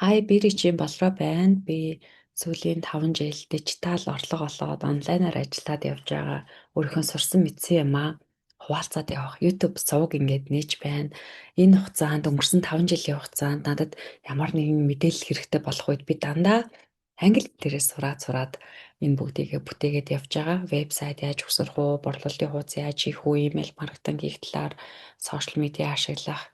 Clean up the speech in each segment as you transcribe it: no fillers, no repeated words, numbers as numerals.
Hi, би Ричи Болроо байна. Би сүүлийн 5 жил дижитал орлого олоод онлайнаар ажиллаад явж байгаа. Өөрийнхөө сурсан мэдсэн юмаа хуваалцаад явах YouTube суваг ингээд нээж байна. Энэ хугацаанд, өнгөрсөн 5 жилийн хугацаанд надад ямар нэгэн мэдээлэл хэрэгтэй болох үед би дандаа англи дээрээ сураад энэ бүгдийгээ бүтээгээд явж байгаа. Вебсайт яаж өсөрөх үү, борлуулалтын хуудас яаж хийх үү, имэйл маркетинг хийх талаар, сошиал медиа ашиглах,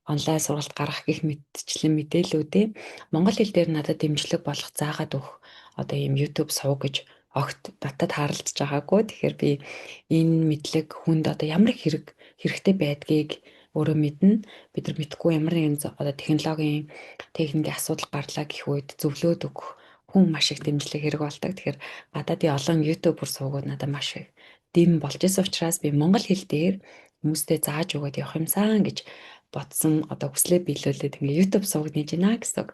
онлайн сургалт гаргах гэх мэтчлэн мэдээллүүдээ монгол хэл дээр надад дэмжлэг болох, заагаад өгөх одоо ийм YouTube суваг гэж огт надад тааралдаж байгаагүй. Тэгэхээр би энэ мэдлэг хүнд одоо ямар хэрэгтэй байдгийг өөрөө мэднэ. Бид нар мэдгүй ямар нэгэн одоо технологийн, техникийн асуудал гарлаа гэх үед зөвлөөд өгөх хүн маш их дэмжлэг хэрэг болдог. Тэгэхээр гадаадын олон YouTuber сувгууд надад маш их дэм болж исэн учраас би монгол хэл дээр хүмүүстэй зааж өгөөд явах юмсан гэж бодсон, одоо хүслээ биелүүлээд ингээ YouTube суваг нээж гинэ гэсэн үг.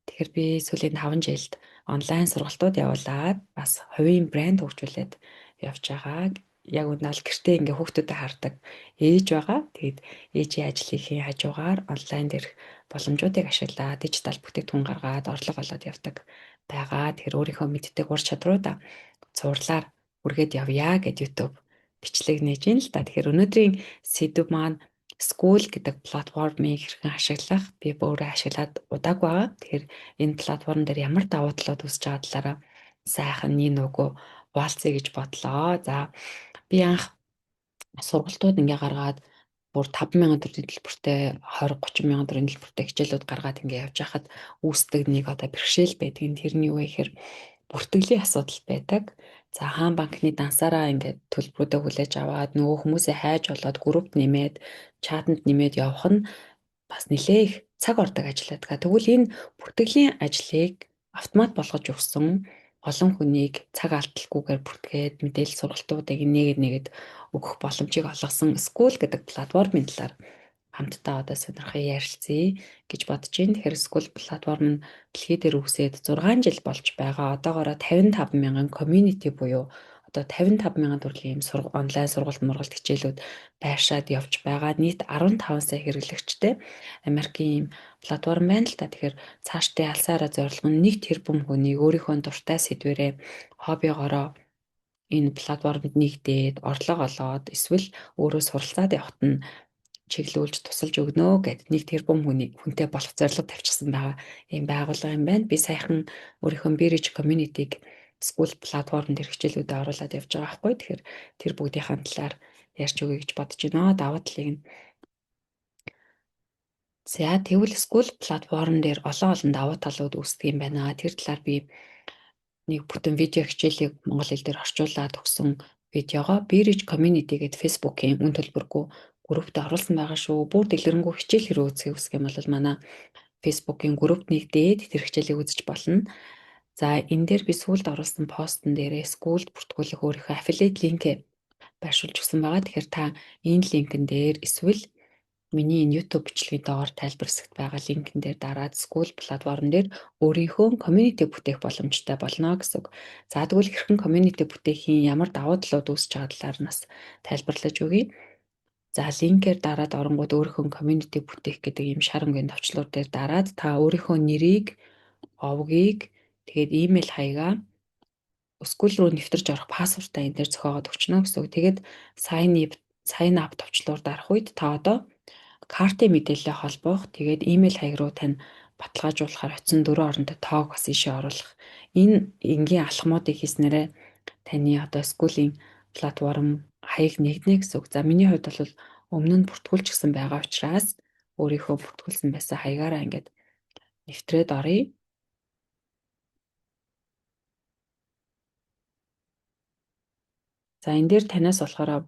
Тэгэхээр би сүүлийн 5 жилд онлайн сургалтууд явуулаад бас хувийн брэнд хөгжүүлээд явж байгаа. Яг үнэ бол гэртээ ингээ хүүхдүүдэд хардаг ээж байгаа. Тэгээд ээжийн ажлын хажуугаар онлайн дээрх боломжуудыг ашиглаад дижитал бүтээгдэхүүн гаргаад орлого олоод явдаг байгаа. Тэгэхээр өөрийнхөө мэддэг ур чадруудаа цуурлаар үргээд явъя гэд YouTube бичлэг нээж ин л та. Тэгэхээр өнөөдрийн сэдэв маань Skool гэдэг платформыг хэрхэн ашиглах, би өөрөө ашиглаад удааг байгаа. Тэгэхээр энэ платформ дээр ямар давуу талууд үүсэж байгаа талаараа сайхан нэг нүгөө хуваалцъя гэж бодлоо. За, би анх сургалтууд ингээ гаргаад бүр 5,000 төгрөгийн төлбөртэй, 20 30 мянган төгрөгийн төлбөртэй хичээлүүд гаргаад ингээ явж байхад үүсдэг нэг одоо бэрхшээл байдаг. Тэр нь юу вэ гэхээр бүртгэлийн асуудал байдаг. За, хаан банкны дансаараа ингээд төлбөрүүдээ хүлээж аваад нөгөө хүмүүсээ хайж болоод группт нэмээд, чатанд нэмээд явах нь бас нэлээ их цаг ордог ажил байдаг. Тэгвэл энэ бүртгэлийн ажлыг автомат болгож өгсөн, олон хүнийг цаг алдалгүйгээр бүртгээд мэдээлэл сургалтуудыг нэгэд нэгэд өгөх боломжийг олгосон Skool гэдэг платформын талаар хамтдаа одоо сонирхол ярилцъя гэж бодож байна. Тэгэхээр Skool платформ нь дэлхий дээр үүсээд 6 жил болж байгаа. Одоогоороо 55 мянган community буюу одоо 55 мянган төрлийн юм онлайн сургалт, мургалт хичээлүүд байршаад явж байгаа. Нийт 15 сая хэрэглэгчтэй Америкийн ийм платформ байна л та. Тэгэхээр цаашдын алсаараа зорилго нь 1 тэрбум хүнийг өөрийнхөө дуртай сэдвэрээ, хоббигоороо энэ платформд нэгдээд орлого олоод эсвэл өөрөө суралцаад явахад нь чиглүүлж тусалж өгнө гэд 1 тэрбум хүний хүнтэй болох зорилго тавьчихсан байгаа ийм байгууллага юм байна. Би саяхан өөрийнхөө Birich community-г Skool платформ дээр хичээлүүдэд оруулаад явж байгаа байхгүй. Тэгэхээр тэр бүгдийнхээ талаар ярьж өгье гэж бодож байна. Давуу талыг нь. За, тэгвэл Skool платформ дээр олон олон давуу талууд үүсдэг юм байна. Тэр талаар би нэг бүтэн видео хичээлийг монгол хэл дээр орчуулад өгсөн видеогоо Birich Community гэдэг Facebook-ийн үн төлбөргүй группт оруулсан байгаа шүү. Бүр дэлгэрэнгүй хичээл хэрэг үзэхийг хүсэх юм бол манай Facebook-ийн группт нэгдээд тэр хичээлийг үзэж болно. За, энэ дээр би сүүлд оруулсан постн дээрээ Skool-д бүртгүүлэх өөрийнхөө affiliate линкээ байршуулж өгсөн байгаа. Тэгэхээр та энэ линкэн дээр эсвэл миний энэ YouTube бичлэгийн доогоор тайлбар хэсэгт байгаа линкэн дээр дараад Skool платформ дээр өөрийнхөө community бүтээх боломжтой болно гэсэн үг. За, тэгвэл хэрхэн community бүтээхийн ямар давуу талууд үүсэж байгаа талаар нас тайлбарлаж өгье. За, линкээр дараад оронгууд өөрийнхөө community бүтээх гэдэг ийм шар өнгийн товчлуур дээр дараад та өөрийнхөө нэрийг, овгийг, тэгээд имэйл хаягаа, Skool руу нэвтэрч орох password аа энэ дээр зохиогоод өгчнө гэсэн үг. Тэгээд sign up товчлуур дарах үед та одоо картын мэдээлэлээ холбох, тэгээд имэйл хаяг руу тань баталгаажуулахаар очисон дөрвөн оронтой тоог бас ийшээ оруулах. Энэ энгийн алхмуудыг хийснээрээ таны одоо Skool-ийн платформ хаяг нэгднэ гэсэн үг. За, миний хувьд бол өмнө нь бүртгүүлчихсэн байгаа учраас өөрийнхөө бүртгүүлсэн байсан хаягаараа ингээд нэвтрээд оръё. За, энэ дээр танаас болохоор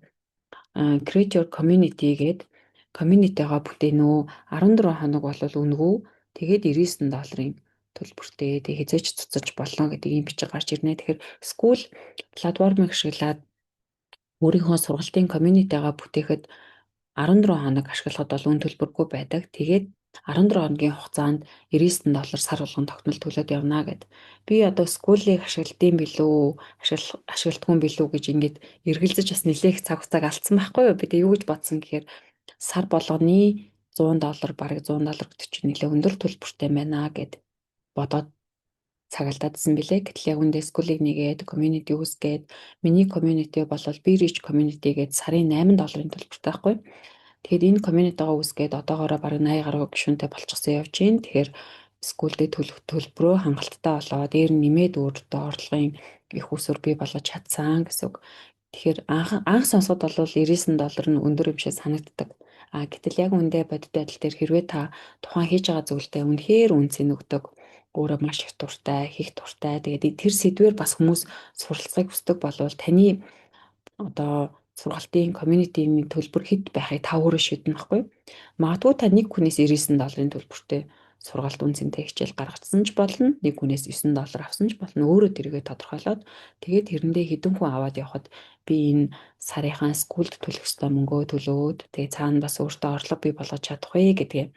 create your community гээд community-гаа бүтээнэ үү? 14 хоног бол үнэгүй. Тэгээд 99 долларын төлбөртэй. Тэг хэзээ ч цуцаж болно гэдэг ийм бичиг гарч ирнэ. Тэгэхээр Skool платформыг ашиглаад өөрийнхөө сургалтын community-гаа бүтээхэд 14 хоног ашиглахад бол үн төлбөргүй байдаг. Тэгээд 14 хоногийн хугацаанд 99 доллар сар болгон тогтмол төлөөд явна гэд. Би одоо Skool-ийг ашигладаг билүү, ашигладаггүй билүү гэж ингээд эргэлзэж бас нэлээх цаг хугацааг алдсан байхгүй юу? Би тэг юу гэж бодсон гэхээр сар болгоны 100 доллар, бараг 100 доллар гэдэг чинь нэлээ өндөр төлбөртэй байна гэд. Бодоод цагалдаадсан билээ. Гэтэл яг үндэ Skool ыг нэгээд community үүсгээд, миний community бол Be Rich community гээд сарын 8 долларын төлбөртэй байхгүй. Тэгэхээр энэ community-гаа үүсгээд одоогоороо бараг 80 гаруй гишүүнтэй болчихсон явж байна. Тэгэхээр Skool дээ төлөх төлбөрөө хангалттай болоо, дээр нь нэмээд өөртөө орлогын их усүр бий болгож чадсан гэсэн үг. Тэгэхээр анх анх сонсоход бол 99 доллар нь өндөр юм шиг санагддаг. А гэтэл яг үндэ бодит байдал дээр хэрвээ та тухайн хийж байгаа зүйлдээ үнэхээр үнцийг өгдөг, өөрөө маш их дуртай, хийх дуртай. Тэгээд тэр сэдвээр бас хүмүүс суралцахыг хүсдэг болвол таны одоо сургалтын community-ийн төлбөр хэд байхыг та өөрөө шийднэ байхгүй. Магадгүй та нэг хүнээс 99 долларын төлбөртэй сургалт үнэ цэнтэй хичээл гаргацсан ч болно. Нэг хүнээс 9 доллар авсан ч болно. Өөрөө тэрийгэ тодорхойлоод, тэгээд тэрэндээ хэдэн хүн аваад явхад би энэ сарынхаа Skool д төлөх ёстой мөнгөө төлөөд, тэгээд цаана бас өөртөө орлого бий болгож чадах вэ гэдгээ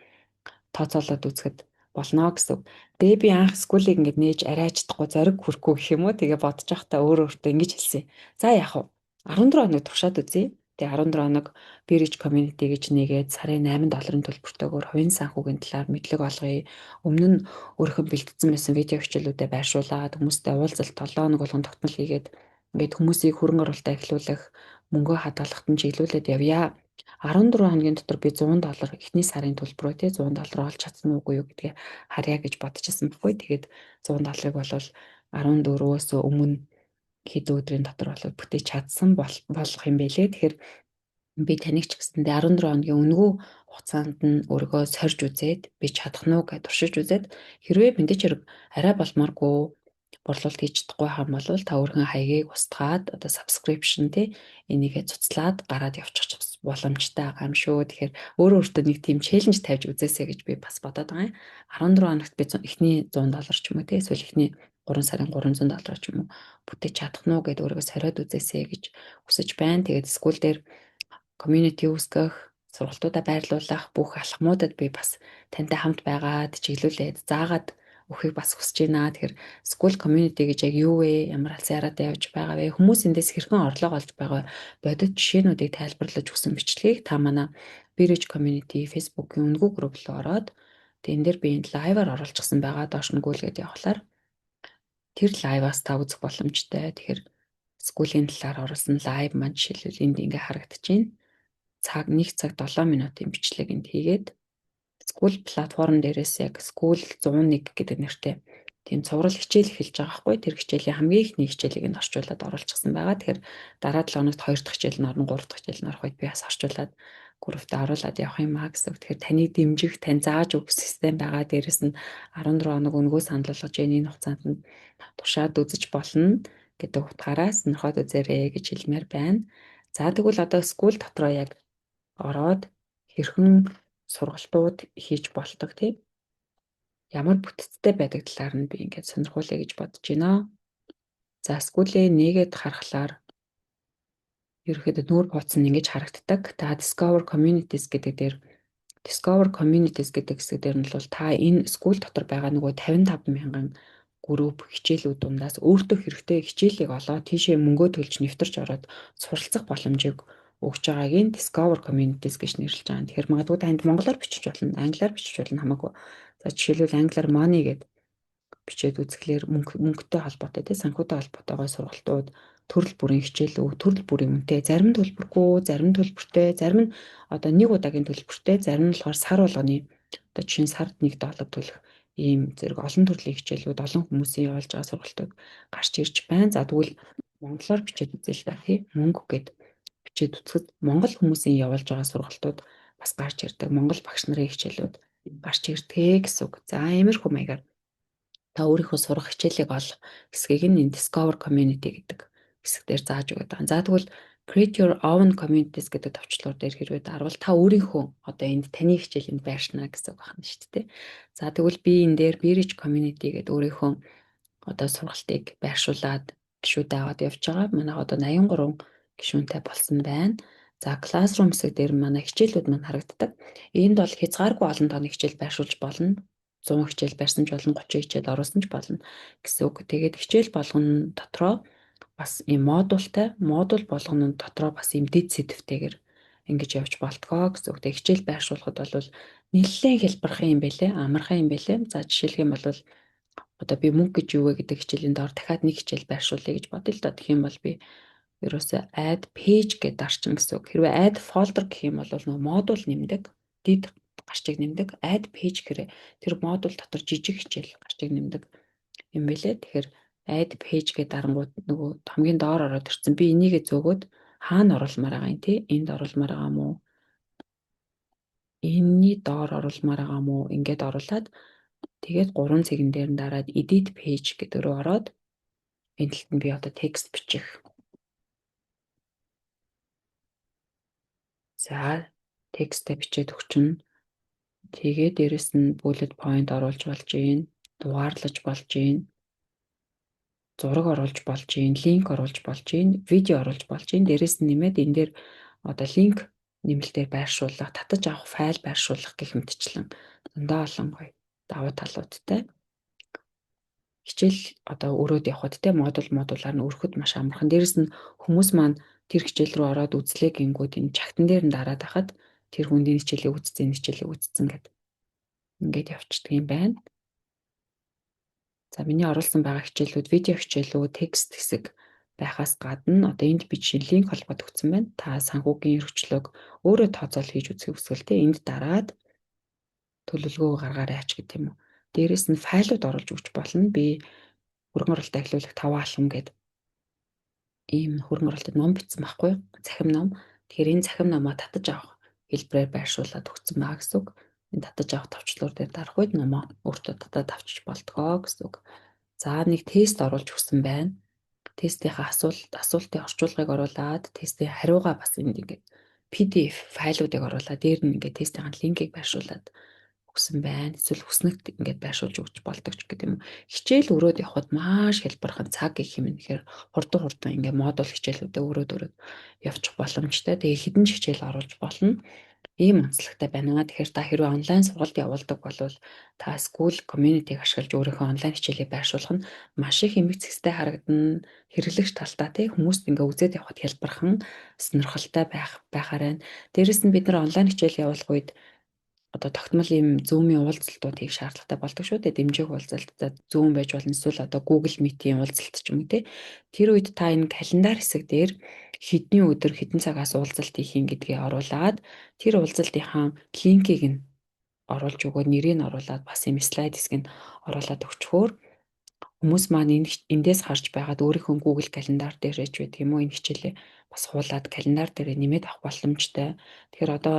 тооцоолоод үзэхэд болно гэсэн. Тэгээ би анх Skool ыг ингээд нээж арай чадахгүй, зориг хүрэхгүй гэх юм уу. Тэгээ бодож байхдаа өөрөө өөртөө ингэж хэлсэн. За, яах вэ? 14 хоног туршаад үзье. Тэгээ 14 хоног Be Rich Community гэж нэгээд сарын 8 долларын төлбөртэйгээр хувийн санхүүгийн талаар мэдлэг олгоё. Өмнө нь өөрийнхөө бэлтгэсэн байсан видео хичээлүүдэд байршуулад, хүмүүстэй уулзалт 7 хоног болгон тогтмол хийгээд, ингээд хүмүүсийг хөрөнгө оруулалтаа эхлүүлэх, мөнгөө хадгалахад нь чиглүүлээд явъя. 14 хоногийн дотор би 100 доллар эхний сарын төлбөрөө тий 100 доллар олж чадсан уугүй юу гэдгээ харъя гэж бодчихсон байхгүй. Тэгээд 100 долларыг бол 14-өөс өмнө хэд өдрийн дотор бол бүтээж чадсан болох юм байлээ. Тэгэхээр би таныг ч гэсэндээ 14 хоногийн үнэгүй хугацаанд нь өөрийгөө сорж үзээд, би чадах нь уу гэж туршиж үзээд, хэрвээ мэдээж хэрэг арай болмооргүй, борлуулалт хийж чадахгүй хам бол та өөрийнхөө хаягийг устгаад, одоо subscription тий энийгээ цуцлаад гараад явчих боломжтой байгаа юм шүү. Тэгэхээр өөрөө өөртөө нэг тийм challenge тавьж үзээсэй гэж би бас бодоод байгаа юм. 14 хоногт би эхний 100 доллар ч юм уу тий эсвэл эхний 3 сарын 300 доллар ч юм уу бүтээж чадах нь уу гэд өөрийгөө сориод үзээсэй гэж хүсэж байна. Тэгээд Skool дээр community үүсгэх, сургалтуудаа байрлуулах бүх алхмуудад би бас тантай хамт байгаад, чиглүүлээд, заагаад өгөхийг бас хүсэж байна. Тэгэхээр Skool community гэж яг юу вэ? Ямар алсын хараатай явж байгаа вэ? Хүмүүс эндээс хэрхэн орлого олж байгаа бодит жишээнүүдийг тайлбарлаж өгсөн бичлэгийг та манай Be Rich Community Facebook-ийн үнэгүй групп руу ороод, тэгээд энэ дээр би энд live аар оруулчихсан байгаа. Доош нь гүйлгээд явахлаар тэр live аас та үзэх боломжтой. Тэгэхээр Skool ийн талаар оруулсан live маань жишээлбэл энд ингээ харагдаж байна. Цаг 1 цаг 7 минутын бичлэг энд хийгээд, Skool платформ дээрээс яг Skool 101 гэдэг нэртэй тийм цуврал хичээл эхэлж байгаа байхгүй. Тэр хичээлийн хамгийн эхний хичээлийг нь орчуулад оруулчихсан байгаа. Тэгэхээр дараа 7 хоногт 2 дахь хичээл нь орно, 3 дахь хичээл нь орох үед би бас орчуулад группт оруулаад явах юм а гэсэн. Тэгэхээр таныг дэмжих, тань зааж өгөх систем байгаа. Дээрэс нь 14 хоног үнэгүй санал болгож, энэ хугацаанд нь туршаад үзэж болно гэдэг утгаараа сонирхоод үзээрэй гэж хэлмээр байна. За, тэгвэл одоо Skool дотроо яг ороод хэрхэн сургалтууд хийж болдог тийм ямар бүтцтэй байдаг талаар нь би ингээд сонирхуулъя гэж бодож байна. За, Skool ээ нээгээд харахлаар ерөөхдөө нүүр хуудас нь ингэж харагддаг. Та Discover Communities гэдэг дээр, Discover Communities гэдэг хэсэг дээр нь бол та энэ Skool дотор байгаа нөгөө 55 мянган групп хичээлүүд дундаас өөртөө хэрэгтэй хичээлийг олоод, тийшээ мөнгөө төлж нэвтэрч ороод суралцах боломжийг өгч байгааг нь Discover Communities гэж нэрлэж байгаа. Тэгэхээр магадгүй танд монголоор бичиж болно, англиар бичиж болно, хамаагүй. За, жишээлбэл, англиар money гэд бичээд үзэхлээр мөнгөтэй холбоотой тий санхүүтэй холбоотойгоо сургалтууд, төрөл бүрийн хичээлүүд, төрөл бүрийн үнэтэй, зарим төлбөргүй, зарим төлбөртэй, зарим нь одоо нэг удаагийн төлбөртэй, зарим нь болохоор сар болгоны, одоо жишээ нь сард 1 доллар төлөх ийм зэрэг олон төрлийн хичээлүүд, олон хүмүүсийн явуулж байгаа сургалтууд гарч ирж байна. За, тэгвэл монголоор бичээд үзье л да, тий, мөнгө гэд бичээд үзэхэд монгол хүмүүсийн явуулж байгаа сургалтууд бас гарч ирдэг. Монгол багш нарын хичээлүүд гарч ирдэг гэсэн үг. За, иймэрхүү маягаар та өөрийнхөө сурах хичээлийг олох хэсгийг нь энэ Discover Community гэдэг хэсэг дээр зааж өгöd байгаа. За, тэгвэл Create your own communities гэдэг товчлуур дээр хэрвээ дарвал та өөрийнхөө одоо энд таны хичээл энд байршина гэсэн үг байна шүү дээ. За, тэгвэл би энэ дээр Be Rich Community гэдэг өөрийнхөө одоо сургалтыг байршуулад гишүүдээ аваад явж байгаа. Манай одоо 83 гишүүнтэй болсон байна. За, Classroom хэсэг дээр манай хичээлүүд маань харагддаг. Энд бол хязгааргүй олон тооны хичээл байршуулж болно. 100 хичээл барьсан ч болно, 30 хичээл оруулсан ч болно гэсэн үг. Тэгээд хичээл болгоно дотроо бас ийм модультай, модуль болгоно дотроо бас ийм дэд сэдвтэйгэр ингэж явж болтгоо гэсэн үг. Тэгээд хичээл байршуулахад бол нэлээд хялбархан юм байлээ, амархан юм байлээ. За, жишээлх юм бол Одоо би мөнгө гэж юу вэ гэдэг хичээлийн доор дахиад нэг хичээл байршуулъя гэж бодъё л доо. Тэгэх юм бол би ерөөсөө add page гэдээ дарчин гэсэн үг. Хэрвээ add folder гэх юм бол нөгөө модуль нэмдэг, дид гарчиг нэмдэг. Add page гэхээр тэр модуль дотор жижиг хичээл гарчиг нэмдэг юм бэлээ. Тэгэхээр add page гэдэг дарангууд нөгөө хамгийн доор ороод ирсэн. Би энийгээ зөөгөөд хаана оруулмаар байгаа юм те? Энд оруулмаар байгаа юм уу? Энэний доор оруулмаар байгаа юм уу? Ингээд оруулаад тэгээд гурван цэгэн дээр нь дараад edit page гэдэг рүү ороод энэ талд нь би одоо текст бичих. За, текстээ бичээд өгчнө. Тэгээд дээрэс нь bullet point оруулж болж гин, дугаарлаж болж гин, зураг оруулж болж гин, линк оруулж болж гин, видео оруулж болж гин. Дээрэс нь нэмээд энэ дээр одоо линк нэмэлтээр байршуулах, татаж авах файл байршуулах гэх мэтчлэн зөндөө олон гоё давуу талуудтай. Хичээл одоо өрөөд явхад те модуль модулаар нь өрөхөд маш амархан. Дээрэс нь хүмүүс маань тэр хичээл рүү ороод үзлээ гингүүд энэ чагтан дээр нь дараад хахад тэр хүнд энэ хичээлийг үзсэн, энэ хичээлийг үзсэн гэд ингээд явчихдаг юм байна. За, миний оруулсан байгаа хичээлүүд видео хичээлүүд, текст хэсэг байхаас гадна одоо энд би жишээ линк холбоод өгсөн байна. Та санхүүгийн эрхчлөөг өөрөө тооцоол хийж үзэхийг хүсвэл те энд дараад төлөвлөгөө гаргаарай ач гэдэг юм уу. Дээрээс нь файлууд оруулж өгч болно. Би хөрөнгө оруулалт ахлуулах 5 алхам гээд ийм хөрөнгө оруулалтад ном бичсэн байхгүй юу? Цахим ном. Тэгэхээр энэ цахим номоо татаж авах хэлбэрээр байршуулад өгсөн байгаа гэсэн үг. Энэ татаж авах товчлуур дээр дарах үед номоо өөртөө татаад авчиж болдгоо гэсэн үг. За, нэг тест оруулж өгсөн байна. Тестийнхээ асуултын орчуулгыг оруулаад тестийн хариугаа бас энд ингээд PDF файлуудыг оруулаад дээр нь ингээд тестийн линкийг байршуулад өгсөн байна. Эсвэл хүснэгт ингээд байршуулж өгч болдог ч гэдэг юм. Хичээл өрөөд явхад маш хялбархан, цаг гэх юм нэхэр хурдан хурдан ингээд модуль хичээлүүдээ өрөөд өрөөд явчих боломжтой. Тэгээ хэдэн ч хичээл оруулж болно. Ийм онцлогтой байна. Тэгэхээр та хэрвээ онлайн сургалт явуулдаг бол та Skool community-г ашиглаж өөрийнхөө онлайн хичээлийг байршуулах нь маш их эмэг зэгцтэй харагдана. Хэрэглэгч талдаа тий хүмүүст ингээ үзээд явхад хялбархан, сонирхолтой байхаар байна. Дээрэс нь бид нар онлайн хичээл явуулах үед одоо тогтмол ийм Zoom-ийн уулзалтууд хийх шаардлагатай болдог шүү дээ. Дэмжих уулзалт, за Zoom байж болно, эсвэл одоо Google Meet-ийн уулзалт ч юм уу те. Тэр үед та энэ календар хэсэг дээр хэдний өдөр хэдэн цагаас уулзалт хийх юм гэдгээ оруулаад тэр уулзалтынхаа линкийг нь оруулж өгөөд нэрийг нь оруулаад бас ийм слайд хэсгийг нь оруулаад өгчхөөр хүмүүс маань энэ эндээс харж байгаад өөрийнхөө Google календар дээр ч байдаг юм уу, энэ хичээлээ бас хуулаад календар дээрээ нэмээд авах боломжтой. Тэгэхээр одоо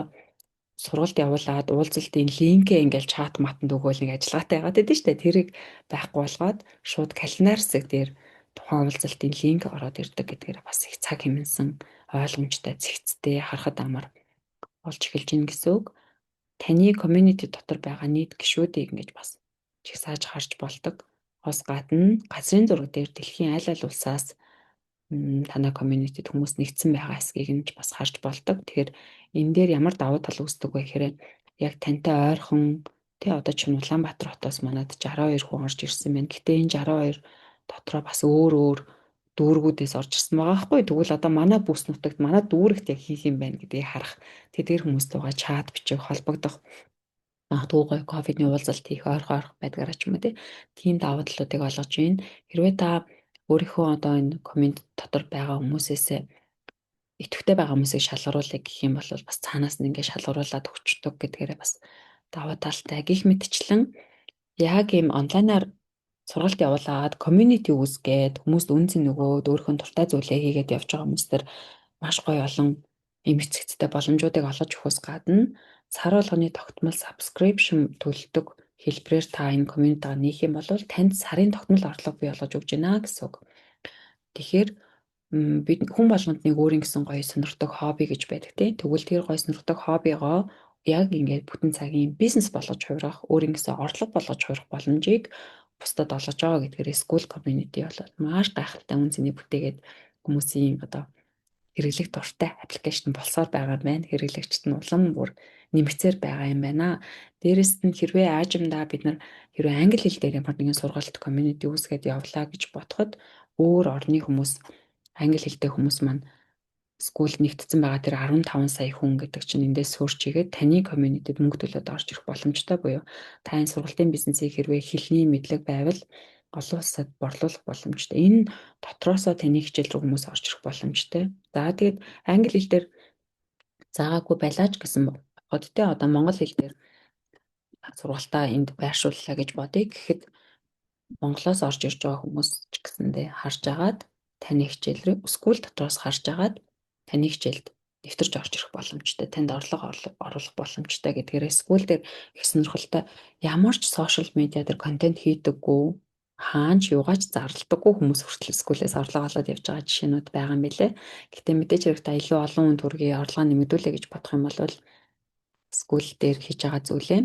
сургалт явуулаад уулзалтын линкээ ингээл чат матанд өгөөл нэг ажиллагаатай байгаад байдсан шүү дээ. Тэрийг байхгүй болгоод шууд календар хэсэг дээр тухайн уулзалтын линк ороод ирдэг гэдгээр бас их цаг хэмнэсэн, ойлгомжтой, зэгцтэй, харахад амар болж эхэлж гин гэсэн үг. Таны community дотор байгаа нийт гишүүдийг ингэж бас чигсааж харж болдог. Хос гадна газрын зураг дээр дэлхийн аль аль улсаас танай community-д хүмүүс нэгдсэн байгаа хэсгийг нь ч бас харж болдог. Тэгэхээр энэ дээр ямар давуу тал үүсдэг вэ гэхээр яг тантай ойрхон тий одоо чинь Улаанбаатар хотоос манад 62 хүн орж ирсэн байна. Гэтэ энэ 62 дотроо бас өөр өөр дүүргүүдээс орж ирсэн байгаа байхгүй. Тэгвэл одоо манай бүс нутагт, манай дүүрэгт яг хийх юм байна гэдгийг харах. Тэдгээр хүмүүстэйгээ чат бичих, холбогдох, магадгүй гоё кофений уулзалт хийх, ойрхон ойрхон байдгаараа ч юм уу тийм давуу талуудыг олгож байна. Хэрвээ та өөрийнхөө одоо энэ коммент дотор байгаа хүмүүсээсээ идэвхтэй байгаа хүмүүсийг шалгаруулъя гэх юм бол бас цаанаас нь ингээд шалгаруулад өгчдөг гэдгээрээ бас давуу талтай. Гэх мэтчлэн яг ийм онлайнаар сургалт явуулаад community үүсгээд хүмүүст үн цэн өгөөд өөрийнхөө дуртай зүйлээ хийгээд явж байгаа хүмүүс төр маш гоё олон эмх зэгцтэй боломжуудыг олгож өгөхөөс гадна сар болгоны тогтмол subscription төлдөг хэлбэрээр та энэ community-гаа нээх юм бол танд сарын тогтмол орлого бий болгож өгч байна гэсэн үг. Тэгэхээр бид хүн болгонд нэг өөрийн гэсэн гоё сонирхдаг хобби гэж байдаг тийм. Тэгвэл тэр гоё сонирхдаг хоббигоо яг ингээд бүтэн цагийн бизнес болгож хувирах, өөрийн гэсэн орлого болгож хувирах боломжийг бусдад олгож байгаа гэдгээр Skool community бол маш гайхалтай үн цэний бүтээгээд хүмүүсийн одоо хэрэглэх дуртай аппликейшн болсоор байгаа юм байна. Хэрэглэгчд нь улам бүр нэмэгцээр байгаа юм байна. Дээрэс нь хэрвээ аажимдаа бид нар хэрвээ англи хэл дээр ямар нэгэн сургалт community үүсгээд явлаа гэж бодоход өөр орны хүмүүс, англи хэлтэй хүмүүс маань Skool нэгтсэн байгаа тэр 15 сая хүн гэдэг чинь эндээс search хийгээд таны community-д мөнгө төлөөд орж ирэх боломжтой буюу та энэ сургалтын бизнесийг хэрвээ хэлний мэдлэг байвал олон улсад борлуулах боломжтой. Энэ дотроосоо таны хичээл рүү хүмүүс орж ирэх боломжтой. За, тэгээд англи хэл дээр заагаагүй байлаач гэсэн бодоход те, одоо монгол хэл дээр сургалтаа энд байршууллаа гэж бодъё гэхэд Монголоос орж ирж байгаа хүмүүс ч гэсэндээ харж агаад таны хичээл рүү, Skool дотроос харж агаад таны хичээлд нэвтэрч орж ирэх боломжтой, танд орлого оруулах боломжтой гэдгээрээ Skool дээр их сонирхолтой. Ямар ч social media дээр контент хийдэггүй, хаанч юугаач зардалдаггүй хүмүүс хүртэл Skool-ээс орлого олоод явж байгаа жишээнүүд байгаа юм билэ. Гэхдээ мэдээж хэрэг та илүү олон хүн төргийн орлогоо нэмэгдүүлээ гэж бодох юм бол Skool дээр хийж байгаа зүйлээ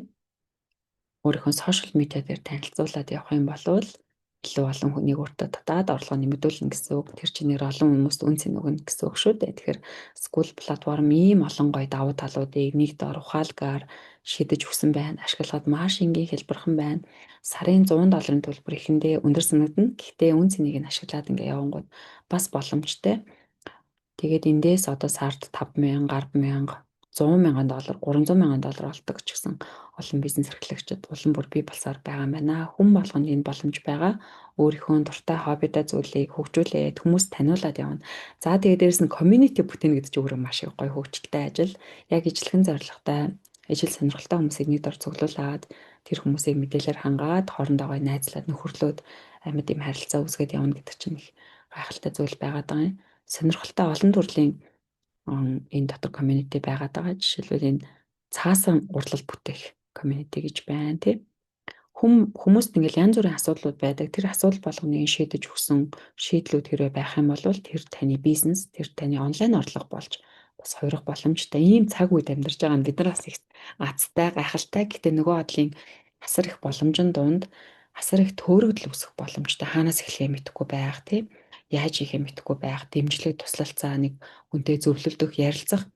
өөрийнхөө social media дээр танилцуулаад явах юм бол илүү олон хүнийг өөртөө татаад орлогоо нэмэгдүүлнэ гэсэн үг. Тэр чинь нэр олон хүмүүст үн цэн өгнө гэсэн үг шүү дээ. Тэгэхээр Skool платформ ийм олон гоё давуу талуудыг нэг дор ухаалгаар шийдэж өгсөн байна. Ашиглахад маш энгийн, хялбархан байна. Сарын 100 долларын төлбөр эхэндээ өндөр санагдана. Гэхдээ үн цэнийг нь ашиглаад ингээ явангууд бас боломжтой. Тэгээд эндээс одоо сард 5000, 10,000, 100 мянган доллар, 300 мянган доллар олдог ч гэсэн олон бизнес эрхлэгчид улам бүр бий болсоор байгаа юм байна. Хүн болгонд энэ боломж байгаа. Өөрийнхөө дуртай хоббидаа зүйлийг хөгжүүлээд хүмүүс таниулаад явна. За, тэгээд дээрэс нь community бүтээнэ гэдэг чинь өөрөө маш их гоё хөгжилтэй ажил. Яг ижилхэн зорилготой, ижил сонирхолтой хүмүүсийг нэг дор цуглуулад, тэр хүмүүсийг мэдээлэлээр хангаад, хоорондоо гоё найзлаад, нөхөрлөөд амьд юм харилцаа үүсгээд явна гэдэг чинь их гайхалтай зүйл байгаад байгаа юм. Сонирхолтой олон төрлийн энэ дотор community байгаад байгаа. Жишээлбэл, энэ цаасан урлал бүтээх community гэж байна, тий. Хүмүүст ингээл янз бүрийн асуудлууд байдаг. Тэр асуудал болгоныг шийдэж өгсөн шийдлүүд хэрвээ байх юм бол тэр таны бизнес, тэр таны онлайн орлого болж бас хувирах боломжтой. Ийм цаг үед амьдарч байгаа нь бид нар бас их азтай, гайхалтай. Гэтэ нөгөө бодлын асар их боломжин дунд асар их төөрөгдөл үүсэх боломжтой. Хаанаас эхлэхээ мэдэхгүй байх, тий, яаж хийхээ мэдэхгүй байх, дэмжлэг, туслалцаа, нэг хүнтэй зөвлөлдөх, ярилцах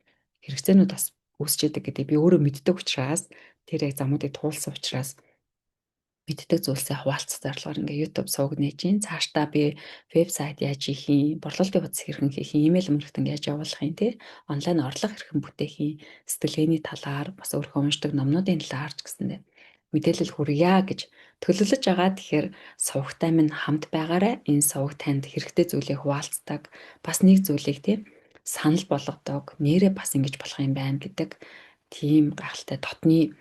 хэрэгцээнүүд бас үүсч идэг гэдэг би өөрөө мэддэг учраас, тэр яг замуудыг туулсан учраас мэддэг зүйлсээ хуваалцах зорилгоор ингээ YouTube суваг нээж ин. Цаашдаа би вебсайт яаж хийх юм, борлуулалтын хуудас хэрхэн хийх юм, имэйл маркетинг яаж явуулах юм, те, онлайн орлого хэрхэн бүтээх юм, сэтгэлгээний талаар, бас өөрийнхөө уншдаг номнуудын талаар ч гэсэндээ мэдээлэл хүргье гэж төлөвлөж байгаа. Тэгэхээр сувагтай минь хамт байгаарай. Энэ суваг танд хэрэгтэй зүйлийг хуваалцдаг. Бас нэг зүйлийг, тийм, санал болгодог. Нэрээ бас ингэж болох юм байна гэдэг тийм гайхалтай дотны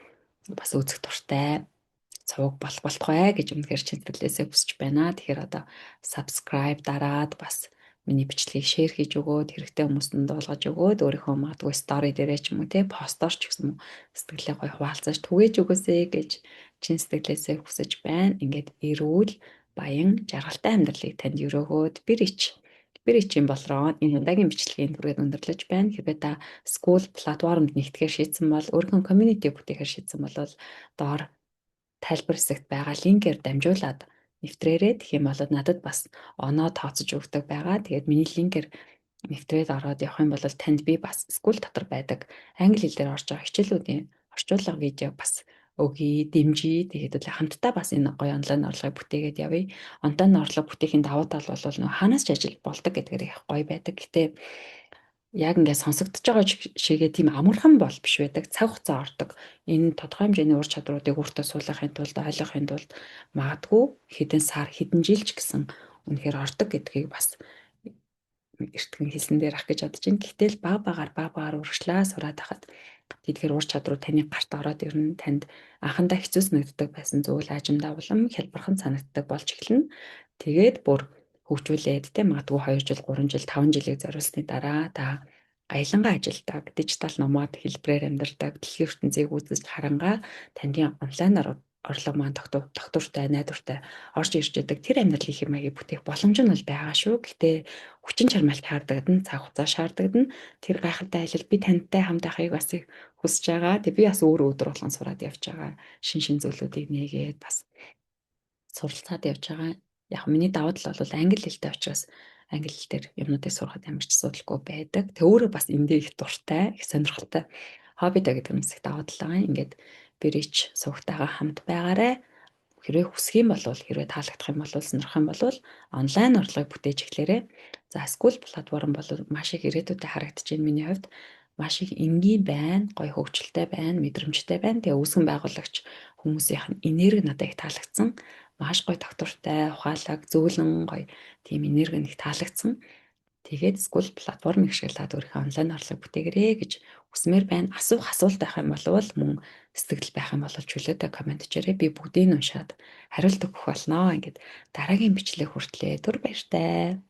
бас үзэх дуртай суваг болох болтугай гэж үнэхээр чин сэтгэлээсээ хүсэж байна. Тэгэхээр одоо subscribe дараад, бас миний бичлэгийг share хийж өгөөд, хэрэгтэй хүмүүст нь дуулгаж өгөөд, өөрийнхөө магадгүй story дээрээ ч юм уу, те, постоор ч гэсэн сэтгэлээ гоё хуваалцаж түгээж өгөөсэй гэж чин сэтгэлээсээ хүсэж байна. Ингээд эрүүл, баян, жаргалтай амьдралыг танд өрөөгөөд Be Rich-ийн болроо энэ удаагийн бичлэгийн түргээд өндөрлөж байна. Хэрвээ та Skool платформд нэгтгэхээр шийдсэн бол, өөрийнхөө community бүтээхээр шийдсэн бол доор тайлбар хэсэгт байгаа линкээр дамжуулаад нэвтрээрэй. Тэгэх юм бол надад бас оноо тооцож өгдөг байгаа. Тэгээд миний линкээр нэвтрээд ороод явах юм бол танд би бас Skool дотор байдаг англи хэл дээр орж байгаа хичээлүүдийн орчуулга видео бас өгье, дэмжиж. Тэгээд хамтдаа бас энэ гоё онлайн орлогыг бүтээгээд явъя. Онлайн орлого бүтээхийн давуу тал бол нөгөө хаанаас ч ажил болдог гэдгээр их гоё байдаг. Гэтэ яг ингээд сонсогдож байгаа шигээ тийм амархан бол биш байдаг. Цаг хугацаа ордог. Энэ тодорхой хэмжээний ур чадруудыг өөртөө суулгахын тулд, ойлгохын тулд магадгүй хэдэн сар, хэдэн жил ч гэсэн үнэхээр ордог гэдгийг бас эртгэн хэлсэн дээр ах гэж бодож байна. Гэхдээ л баг багаар, баг багаар урагшлаа сураад байхад тэдгээр ур чадрууд таны гарт ороод ирнэ. Танд анхандаа хэцүү санагддаг байсан зүйл аажимдаа улам хялбархан санагддаг болж эхэлнэ. Тэгээд бүр хөгжүүлээд, те, магадгүй 2 жил, 3 жил, 5 жилийг зориулсны дараа та аялангаа ажилдаг, digital nomad хэлбэрээр амьдардаг, дэлхийн ертөнцийг үзэж харангаа таны онлайнаар орлого маань тогтвортой, найдвартай орж ирж байдаг тэр амьдралын хэв маягийг бүтээх боломж нь бол байгаа шүү. Гэхдээ хүчин чармайлт шаардагдана, цаг хугацаа шаардагдана. Тэр гайхалтай аялал би тантай хамт байхыг бас их хүсэж байгаа. Тэг би бас өөрөө өдөр болгон сураад явж байгаа. Шин шин зүйлүүдийг нээгээд бас суралцаад явж байгаа. Яг миний давуу тал бол англи хэлтэй учраас англи хэл дээр юмнуудыг сурахад ямар ч асуудалгүй байдаг. Тэг өөрөө бас эндээ их дуртай, их сонирхолтой хоббитой гэдэг нь их давуу тал байгаа. Ингээд Be Rich сувагтайгаа хамт байгаарай. Хэрвээ хүсэх юм бол, хэрвээ таалагдах юм бол, сонирхох юм бол онлайн орлогыг бүтээж эхлээрэй. За, Skool платформ бол маш их ирээдүйдээ харагдаж байна миний хувьд. Маш их энгийн байна, гоё хөгжилтэй байна, мэдрэмжтэй байна. Тэгээ үүсгэн байгуулагч хүмүүсийнх нь энерги надад их таалагдсан. Маш гоё тогтвортой, ухаалаг, зөөлөн гоё тийм энерги нэг таалагдсан. Тэгээд Skool платформыг ашиглаад өөрийнхөө онлайн орлого бүтээгээрэй гэж хүсмээр байна. Асуух асуулт байх юм бол, мөн сэтгэгдэл байх юм бол чөлөөтэй comment хийрээ. Би бүгдийг нь уншаад хариулт өгөх болно. Ингээд дараагийн бичлэг хүртлээ түр баяртай.